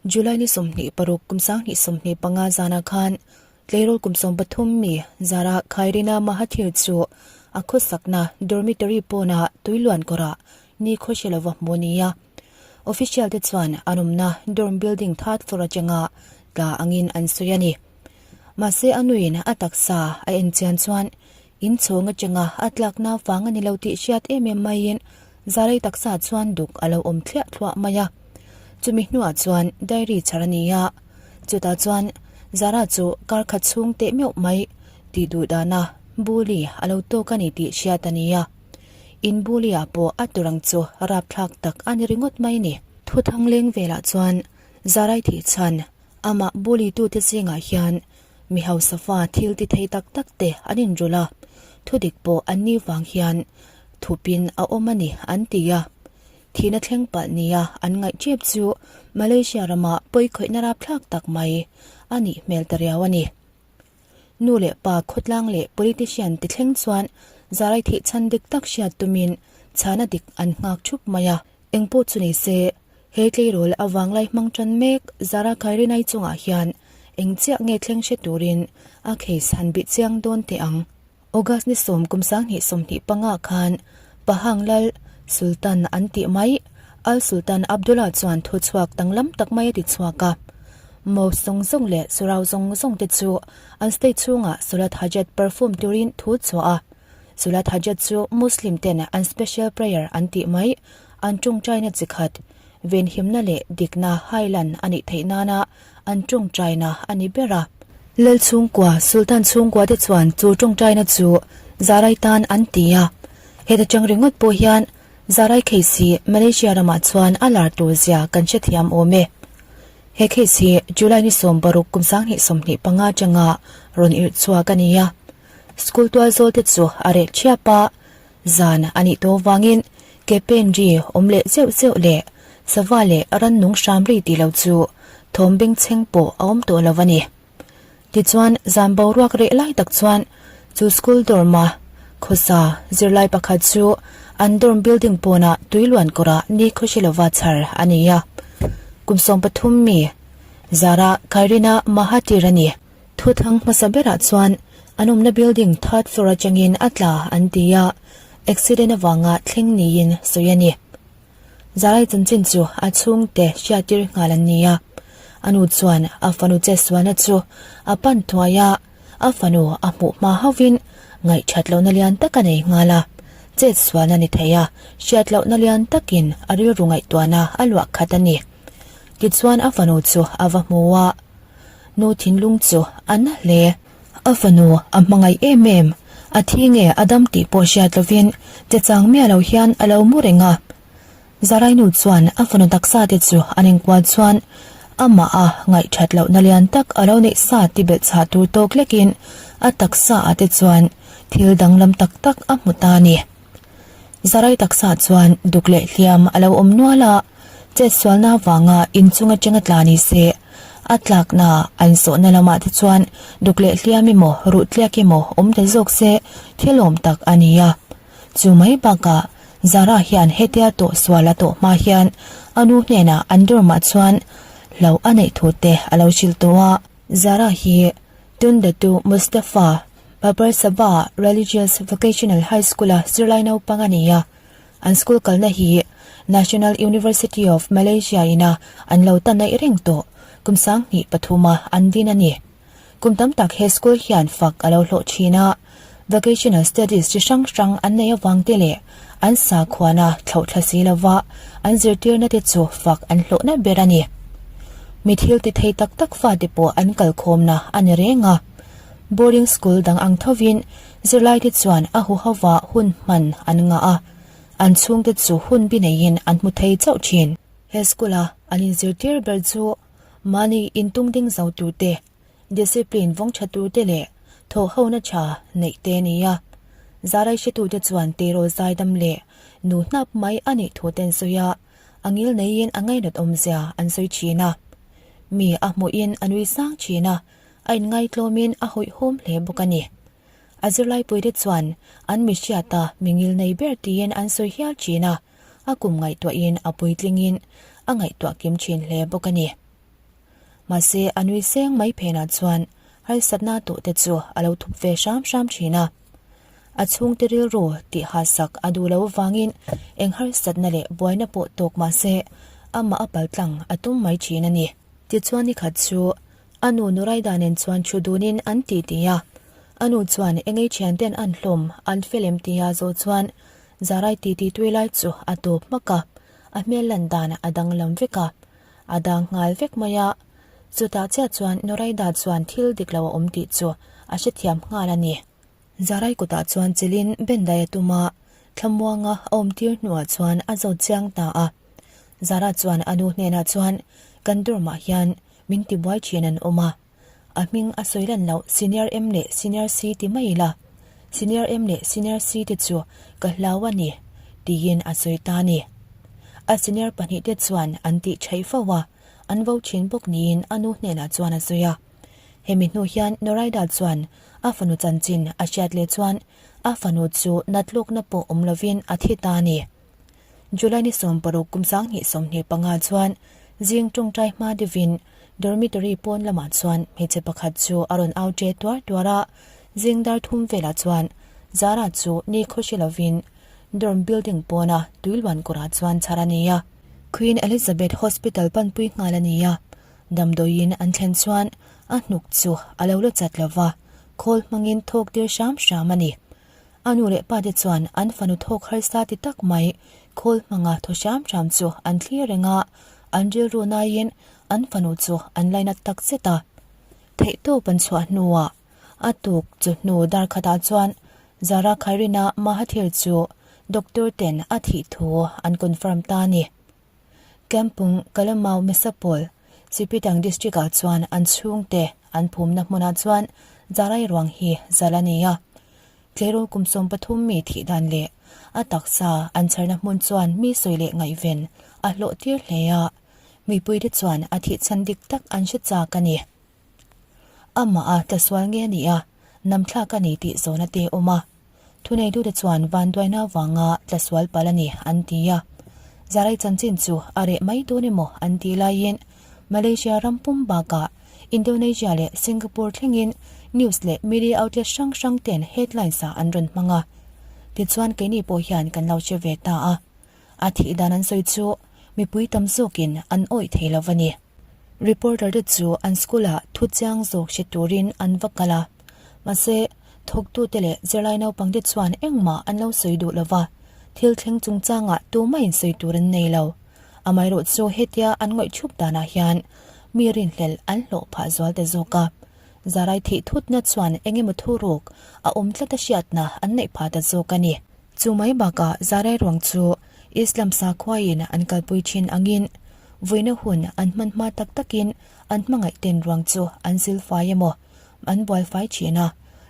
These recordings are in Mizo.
July ni 26 kum 2025 zanah khan tleirawl kum 13 mi Zara Khairina Mahathir chu a khawsakna dormitory pawnah tuiluan kawrah ni khawhre lova hmu a ni a. Official te chuan an awmna dorm building third floor atanga tla angin an sawi a ni. Mahse a nuin a taksa a en chian chuan inchhawng atanga a tlakna vang a ni lo tih hriat em em maiin Zarei taksa chuan duk a lo awm thliah thluah mai a. Chumi hnuah chuan diary chhar a ni a, chutah chuan Zara chu kar khat chhung teh meuh mai tih duh dana bully a lo tawk a ni tih hriat a ni a. In bully ah pawh a turang chu rapthlak tak a ni ringawt mai ni. Thuthang leng velah chuan Zarai thih chhan Amah bulitute zingah hian mi hausa fa thil ti thei tak tak te an inrulh a, thudik pawh an ni vang hian thupin a awm a ni an ti a. Thihna thleng palh nia an ngaih tep chu Malaysia rama pawikhawihna rapthlak tak mai a nih hmel ta riau a ni. Nu leh pa khawtlang leh politician ti thleng chuan zarai thih chhan dik tak hriat tumin chhana dik an nghak thup mai a. Engpawh chu ni se, he tleirawl a vanglai hmang tan mek Zara Khairinai chungah hian eng chiah nge thleng hre turin a case han bih chiang dawn teh ang. August ni sawm kum 2025 khan Pahang Lal Sultan an tih mai Al Sultan Abdullah chuan thuchhuak danglam tak mai a ti chhuak a. Mosque zawng zawng leh surau zawng zawng te chu an state chhungah Salat Hajat perform turin thu chhuah a. Salat Hajat chu Muslim ten an special prayer an tih mai an tawngtaina chi khat venhimna leh dikna hailan a nih theih nana an tawngtaina a ni ber a. Lal chhungkua, Sultan chhungkua te chuan chu tawngtaina chu Zarai tan an ti a. Heta chang ringawt pawh hian Zarai case hi Malaysia ramah chuan a lar tur zia kan hrethiam awm e. He case hi July ni 16 kum 2025 atanga rawn irh chhuak a ni a. School tual zawl te chu a reh thiap a, zan a nih tawh vangin ke pen ri awm leh zeuh zeuh leh sava leh rannung hram ri tih lo chu thawm bengchheng pawh a awm tawh lo a ni. Tichuan zan boruak reh lai tak chuan chu school dorm a khawsa zirlai pakhat chu an dorm building pawnah tuiluan kawrah ni khawhri lova chhar a ni a. Kum 13 mi Zara Kairina Mahathir a ni. Thuthang hmasa berah chuan an awmna building third floor atangin a tla an ti a, accident avanga thleng niin sawi a ni. Zarai chanchin chu a chhungte hriattir nghal an ni a, a nu chuan a fanu chetsualna chu a pan thuai a, a fanu a hmuh hma hauhin ngaihthat lohna lian tak a nei nghal a, chetsualna ni thei a, hriat lohna lian takin a rilru ngaihtuahna a luah khat a ni. Tichuan a fanu chu a va hmu a. Nu thinlung chu a na hle. A fanu a hmangaih em em. A thi nge a dam tih pawh hriat lovin che chang miah lo hian a lo mu reng a. Zarai nu chuan a fanu taksa te chu an inkual chuan amah a ngaihthat lohna lian tak a lo neih sa ti belh chhah tur tawk lekin a taksa ah te chuan thil danglam tak tak a hmu ta a ni. Zarai taksa chuan duk leh hliam a lo awm nual a. Chetsualna avanga inchung atanga tla ni se, a tlakna an sawhna lamah te chuan duk leh hliam emaw ruh tliak emaw awm ta zawk se thil awm tak a ni a. Chu mai bakah Zara hian hetia tawh sual a tawh hma hian a nu hnenah an dorm-ah chuan hlauh a neih thu te a lo hrilh tawh a. Zara hi Tun Datu Mustafa Babar Sabah Religious Vocational High School-a zirlai naupang a ni a. An school kalna hi National University of Malaysia ina an lo ta naih reng tawh kum 2003 a an din a ni. Kum tam tak he school hian fak a lo hlawh thin a, vocational studies chi hrang hrang an neih avang te leh an sakhuana thlauh thla si lova an zirtirna te chu fak an hlawhna ber a ni. Mi thil ti thei tak tak fate pawh an kalkhawmna a ni reng a. Boarding school dang ang thovin Zirlaite chuan a huhova hun hman an ngah a, an chhungte chu hun bi neiin an hmu thei chauh thin. He school-a an inzirtir ber chu mahni intungding zo turte, discipline vawng tha turte leh thawhhona tha neih te a ni a. Zarai hretute chuan tirawl zaidam leh nu hnap mai a nih thu te an sawi a, a ngil neiin a ngainat awmzia an sawi thin a. Mi a hmuhin a nui sang thin a, A inngaitlawmin a hawihhawm hle bawk a ni. A zirlaipuite chuan an mi hriata mi ngil nei ber tiin an sawi hial thin a, a kum ngaihtuahin a puitlingin a ngaihtuah kim thin hle bawk a ni. Mahse, a nui seng mai phenah chuan harsatna tawh te chu a lo thup ve hram hram thin a. A chhungte rilru tih hasak a duh lo avangin eng harsatna leh buaina pawh tawk mahse amah a paltlang a tum mai thin a ni. Tichuan nikhat chu a nu Nuraida nen chuan thu dunin an ti ti a, a nu chuan engei thianten an hlawm an fel em tia zawh chuan Zarai titi tui lai chu a tawp hmak a, a hmel lan dan a danglam vek a, a dang nghal vek mai a. Chutah chiah chuan Noraida chuan thil dik lo a awm tih chu a hrethiam nghal a ni. Zarai kutah chuan chelin Bendai a tum a, thlamuanga a awmtir hnuah chuan a zawt chiang ta a. Zara chuan a nu hnenah chuan, Kan dormah hian min tibuai thin an awm a. A hming a sawi lan loh Senior M leh Senior C ti mai ila, Senior M leh Senior C te chu ka hlau a ni, tiin a sawi ta a ni. A senior pahnihte chuan an tih theih fo a, an vo thin bawk niin a nu hnenah chuan a sawi a. Hemi hnu hian Noraida chuan a fanu chanchin a hriat leh chuan a fanu chu natlawkna pawh awm lovin a thi ta a ni. July ni 16 kum 2025 chuan zing tawngtai hma deuhin dormitory pawn lamah chuan hmeichhe pakhat chu a rawn au ṭe tuar tuar a, zing dar thum velah chuan Zara chu ni khawhri lovin dorm building pawna tui luan kawrah chuan chhar a ni a. Queen Elizabeth Hospital panpui nghal a ni a, damdawiin an thlen chuan a hnuk chu a lo la chat lova, khawl hmangin thawk tir hram hram a ni. A nu leh pa te chuan an fanu thawk harsa ti tak mai khawl hmanga thaw hram hram chu an thlir reng a, an rilru naiin an fanu chu an lainat tak zet a. Theihtawp an chhuah hnuah a tuk chu hnu dar khatah chuan Zara Khairina Mahathir chu doctor ten a thih thu an confirm ta a ni. Kampung Kalamau Mesapol, Sipitang District ah chuan an chhungte an phumna hmunah chuan Zarai ruang hi zal a ni a. Tleirawl kum 13 mi thih dan leh a taksa an chharna hmun chuan mi sawi leh ngaihven a hlawh tir hle a, mipuite chuan a thih chhan dik tak an hre chak a ni. Amah a tlasual nge a nih a, namthlak a ni tih zawhna te a awm a. Thuneitute chuan vanduaina avanga tlasual palh a ni an ti a. Zarai chanchin chu a reh mai dawn emaw an tih laiin Malaysia ram pum bakah Indonesia leh Singapore thlengin news leh media outlet hrang hrang ten headlines ah an rawn hmang a. Tichuan keini pawh hian kan lo hre ve ta a. A thih dan an sawi chu mipui tam zawkin an awih thei lo a ni. Reporter te chu an school ah thu chiang zawk hre turin an va kal a, mahse thawktute leh zirlai naupang te chuan engmah an lo sawi duh lova, thil thleng chungchangah tumah in sawi tur an nei lo. Amaherawh chu hetia an ngawih thup danah hian mi rinhlelh an hlawh phah zual ta zawk a, Zarai thih thutna chuan eng emaw thuruk a awm tlat a hriatna an neih phah ta zawk a ni. Chu mai bakah Zarai ruang chu Islam sakhuain an kalpui thin angin vuina hun an hman hma tak takin an hmangaih ten ruang chu an zil fai emaw an bual fai thin a,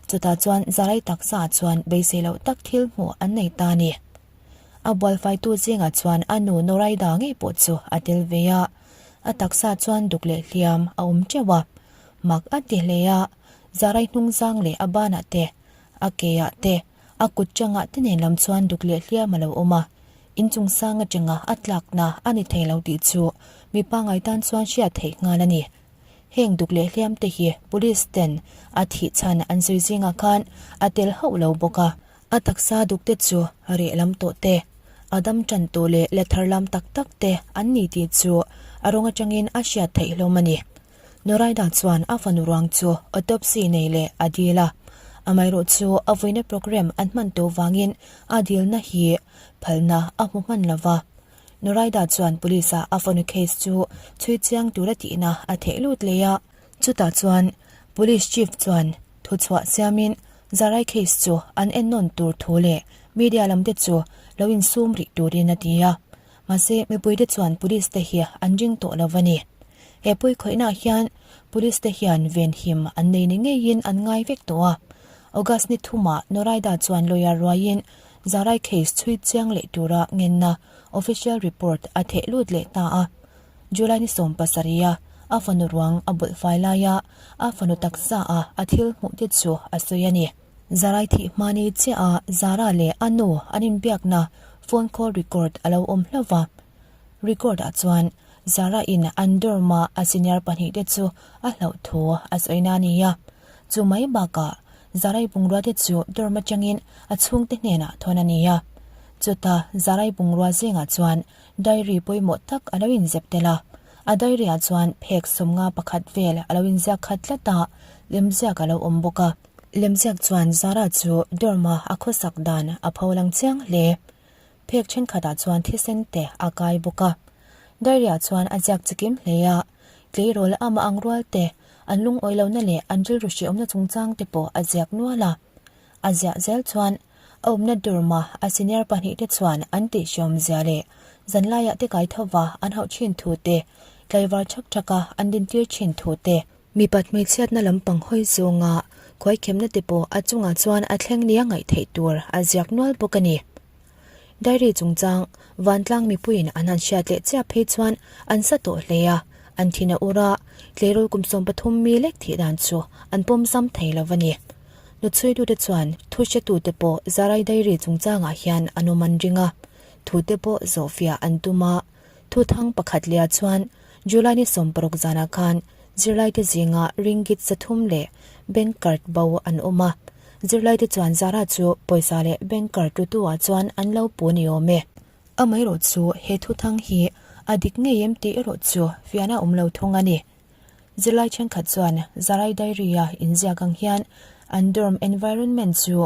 chutah chuan Zarai taksa ah chuan beisei loh tak thil hmuh an nei ta a ni. A bual faitu zingah chuan a nu Noraida ngei pawh chu a tel ve a, a taksa chuan duk leh hliam a awm teuh a, mak a ti hle a, Zarai hnungzang leh a banah te, a ke ah te, A kut changah te nen lam chuan duk leh hliam a lo awm a, inchung sang atanga a tlakna a ni thei lo tih chu mi pangngai tan chuan hriat theih nghal a ni. Heng duk leh hliam te hi police ten a thih chhan an sawi zingah khan a tel hauh lo bawk a. A taksa duk te chu reh lam tawh te, a dam tan tawh leh la thar lam tak tak te an ni tih chu a rawng atangin a hriat theih hlawm a ni. Noraida chuan a fanu ruang chu autopsy nei leh a dil a, amaherawh chu a vuina programme an hman tawh vangin a dilna hi phalna a hmu hman lo va. Noraida chuan police ah a fanu case chu chhui chiang tura tihna a theh lut leh a, chutah chuan police chief chuan thuchhuah siamin Zarai case chu an ennawn tur thu leh media lamte chu lo insum rih turin a ti a. Mahse, mipuite chuan police te hi an ring tawh lo a ni. He pawi khawihnaah hian police te hian venhim an nei ni ngeiin an ngai vek tawh a. August ni thumah Noraida chuan lawyer ruaiin Zarai case chhui chiang leh tura ngenna official report a theh lut leh ta a. July ni 17 a a fanu ruang a bawlh fai laia a fanu taksa a a thil hmuh te chu a sawi a ni. Zarai thih hmani chiah a Zara leh a nu an inbiakna phone call record a lo awm hlauh va. Record ah chuan. Zara in an dorm a a senior pahnihte chu a hlauh thu a sawina a ni a. Chu mai bakah Zarai bungrua te chu dorm atangin a chhungte hnenah thawn a ni a. Chuta Zarai bungrua zingah chuan diary pawimawh tak a lo inzep tel a. A diary ah chuan phek 51 vel a lo inziak khat tlat a, lemziak a lo awm bawk a. Lemziak chuan Zara chu dorm a a khawsak dan a pho lang chiang hle. Phek thenkhatah chuan thisen te a kai bawk a. Diary ah chuan a ziak chikim hle a, tleirawl amah ang rual te, an lungawi lohna leh an rilru hrehawmna chungchang te pawh a ziak nual a. A ziah zel chuan a awmna dorm-a a senior pahnihte chuan an tihhrehawm zia leh zanlaiah te kai thova an hauh thin thu te, tlaivar thak thaka an dintir thin thu te, Mipat hmeichhiatna lampang hawi zawnga khuaikhemna te pawh a chungah chuan a thleng nia ngaih theih tur a ziak nual bawk a ni. Diary chungchang vantlang mipuiin an han hriat leh chiah phei chuan an sa tawh hle a, an thin a ur a, tleirawl kum 13 mi lek thih dan chu an pawm zam thei lo a ni. Nuchhuitute chuan thu hretute pawh Zarai Diary chungchangah hian an awm an ring a, thute pawh zawhfiah an tum a, Thuthang pakhat leh chuan July ni 60 zanah khan zirlaite zinga ringgit 300 leh bank card bo an awm a. Zirlaite chuan Zara chu pawisa leh bank card rutu-ah chuan an lo pu ni awm e. Amaherawh chu he thuthang hi a dik ngei em tih erawh chu fiahna awm lo thung a ni. Zirlai thenkhat chuan Zarai Diary-a inziak ang hian an dorm environment chu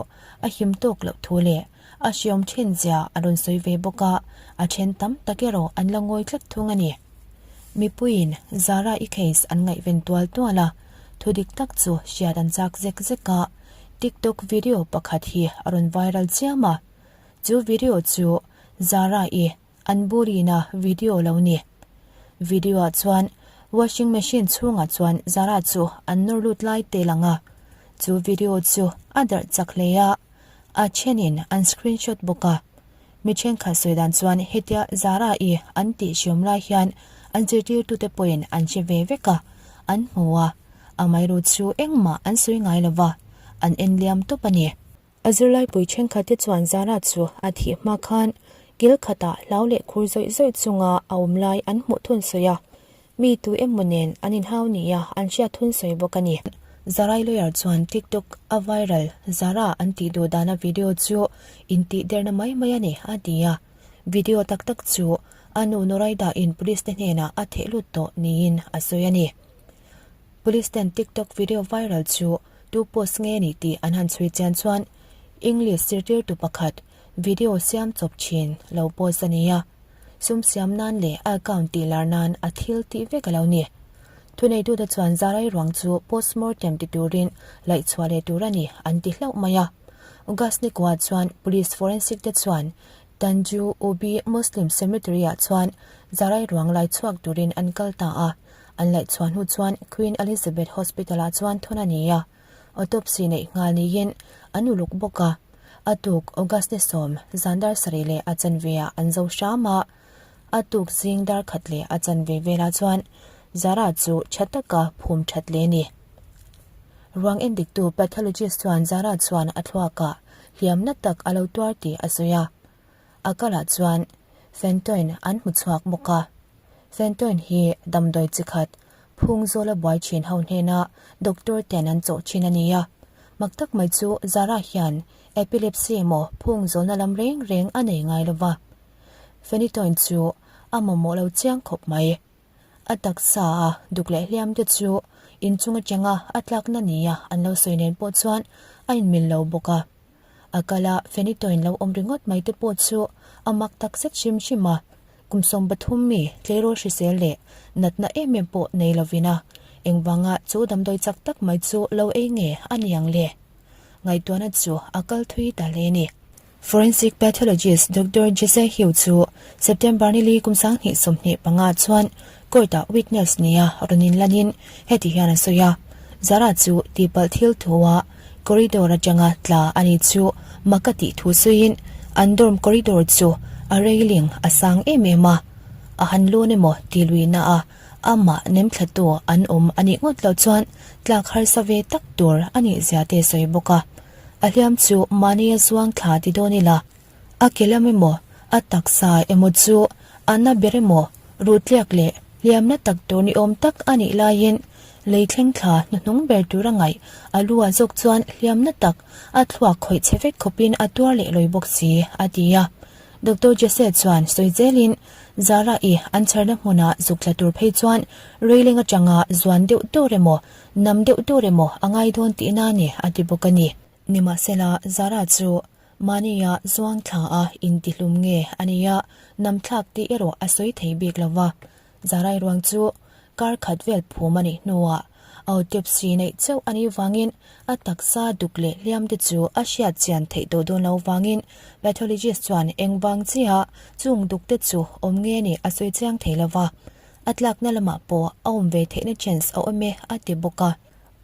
a him tawk loh thu leh a hriawm thin zia a rawn sawi ve bawk a, a then tam tak erawh an la ngawi tlat thung a ni. Mipuiin Zara-i case an ngaihven tual tual a, thu dik tak chu hriat an chak zek zek a, TikTok video pakhat hi a rawn viral chiam a, chu video chu Zara-i An bulina video lo ni. Video ah chuan washing machine chhungah chuan Zara chu an nawr lut lai te lang a. Chu video chu a darh chak hle a, a thenin an screenshot bawk a. Mi thenkhat sawi dan chuan hetia Zara i an tih hriam lai hian an zirtirtute pawhin an hre ve vek a, an hmu a, amaherawhchu chu engmah an sawi ngai lova, an enliam tawp a ni. A zirlaipui thenkhatte chuan Zara chu a thih hma khan kil khatah hlau leh khur zawih zawih chunga a awm lai an hmuh thun sawi a, mi tu emaw nen an inhau nia an hriat thun sawi bawk a ni. Zarai lawyer chuan TikTok a viral Zara an tih duh dana video chu intih derna mai mai a ni a ti a, video tak tak chu a nu Noraida in police te hnenah a theh lut tawh niin a sawi a ni. Police ten TikTok video viral chu tu post nge ni tih an han chhui chian chuan English zirtirtu pakhat video siam chawp thin lo post a ni a, sum siam nan leh a account tih lar nan a thil tih vek a lo ni. Thuneitute chuan Zarai ruang chu postmortem ti turin laih chhuah leh tur a ni an ti hlauh mai a. August ni kuah chuan police forensic te chuan Tanju Ubi Muslim Cemetery ah chuan Zarai ruang lai chhuak turin an kal ta a. An laih chhuah hnu chuan Queen Elizabeth Hospital-ah chuan thawn a ni a, autopsy neih nghal niin an uluk bawk a. A tuk August ni 10, zan dar sarih leh a chanve-ah an zo hram a. A tuk zing dar khat leh a chanve velah chuan Zara chu tha taka phum that leh a ni. Ruang endiktu pathologist chuan Zara chuan a thluakah hliamna tak a lo tuar tih a sawi a. A kalah chuan Fentoin an hmu chhuak bawk a. Fentoin hi damdawi chi khat phung zawla buai thin ho hnena doctor ten an chawh thin a ni a. Mak tak mai chu Zara hian epilepsy emaw phung zawlna lam reng reng a nei ngai lova. Fenitoin chu a mamawh lo chiang khawp mai. A taksa a duk leh hliam te chu inchung atanga a tlakna nia an lo sawi nen pawh chuan a inmil lo bawk a. A kal a, Fenitoin lo awm ringawt mai te pawh chu a mak tak zet hrim hrim a. Kum 13 mi tleirawl hrisel leh natna em em pawh nei lovin a, engvanga chu damdawi chak tak mai chu lo ei nge a ni ang le? Ngaihtuahna chu a kal thui ta hle a ni. Forensic Pathologist Doctor Jesse Hugh chu September ni li kum 2025 chuan court-ah witness nia rawn inlanin heti hian a sawi a, Zara chu tihpalh thil thu-a corridor atanga tla a ni chu mak a tih thu sawiin an dorm corridor chu a railing a sang em em a, a han lawn emaw ti luihna a amah nemthlatu an awm a nih ngawt loh chuan tlak harsa ve tak tur a nih zia te sawi bawk a. A hliam chu mahni a zuang thla ti dawn ila, a ke lam emaw a taksa emaw chu a na ber emaw ruh tliak leh. Hliamna tak tur ni awm tak a nih laiin lei thleng thla hnuhnung ber tura ngaih a lu ah zawk chuan hliamna tak a thluak khawih chhe vek khawpin a tuar leh lawi bawk si, a ti a. Doctor Jesse chuan sawi zelin Zara-i an chharna hmuna zuk tla tur phei chuan railing atanga zuan deuh tur emaw nam deuh tur emaw a ngai dawn tihna a ni, a ti bawk a ni. Nimahsela Zara chu mahnia zuang thla a intihlum nge a nia, nam thlak tih erawh a sawi thei bik lo va. Zarai ruang chu kar khat vel phum a nih hnuah autopsy neih chauh a nih vangin a taksa duk leh hliam te chu a hriat chian theih tawh dawn lo vangin pathologist chuan engvang chiah chung duk te chu awm nge nih a sawi chiang thei lo va, a tlakna lamah pawh a awm ve theihna chance a awm e a ti bawk a.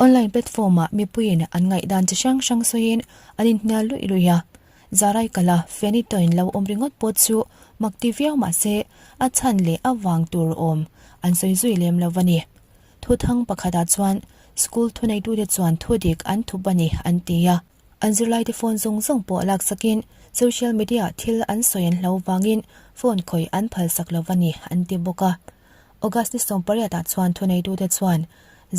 Online platform-ah mipuiin an ngaihdan chi hrang hrang sawiin an inhnial luih luih a. Zarai kala Fenitoin lo awm ringawt pawh chu mak ti viau mah se a chhan leh a vang tur awm an sawi zui lem lo a ni. Thuthang pakhatah chuan school thuneitute chuan thudik an thup a ni an ti a. An zirlaite phone zawng zawng pawh laksakin social media thil an sawi an hlo vangin phone khawih an phalsak lo a ni an ti bawk a. August ni 18 ah chuan thuneitute chuan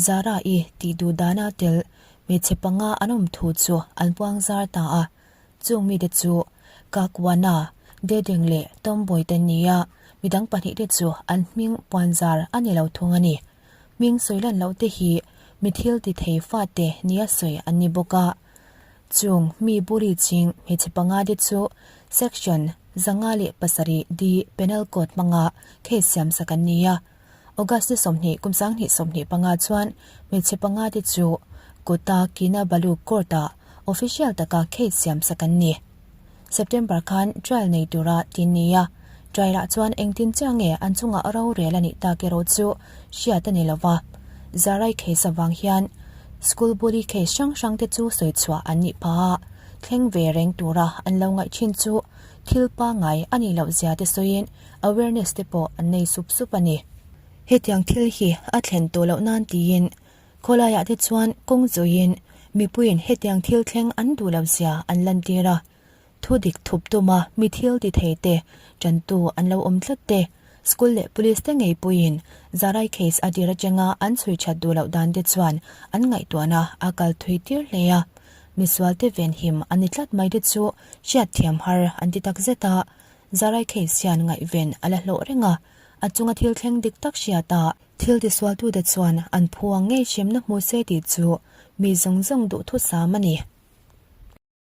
Zara-i tih duh dana tel hmeichhe panga an awm thu chu an puang zar ta a. Chung mite chu Kakwana, Dedeng leh Tomboy te an ni a, midang pahnihte chu an hming puan zar a ni lo thung a ni. Hming sawi lan loh te hi mi thil ti thei fate nia sawi an ni bawk a. Chung mi buri ching hmeichhe panga te chu Section 507 D Penal Code hmanga case siam sak an ni a. August ni 20 kum 2025 chuan hmeichhe panga te chu Kota Kinabalu Court-ah official taka case siam sak an ni. September khan trial nei tura tin ni a, trial-ah chuan engtin chiah nge an chungah rorel a nih tak erawh chu hriat a ni lo va. Zarai case avang hian school bully case hrang hrang te chu sawi chhuah an nih phah a, thleng ve reng tura an lo ngaih thin chu thil pangngai a nih loh zia te sawiin awareness te pawh an nei sup sup a ni. Hetiang thil hi a thlen tawh loh nan tiin Khawlaiah te chuan kawng zuiin mipuiin hetiang thil thleng an duh lo zia an lantir a, thu dik thup tuma mi thil ti thei te, tantu an lo awm tlat te, school leh police te ngei puiin Zarai case a dir atanga an chhui that duh loh dan te chuan an ngaihtuahna a kal thui tir hle a, misual te venhim an ni tlat mai te chu hriatthiam har an ti tak zet a, Zarai case hian ngaihven a la hlawh reng a, a chunga thil thleng dik tak hriat a. Thil tisualtute chuan an phu ang ngei hremna hmu se tih chu mi zawng zawng duhthusam a ni.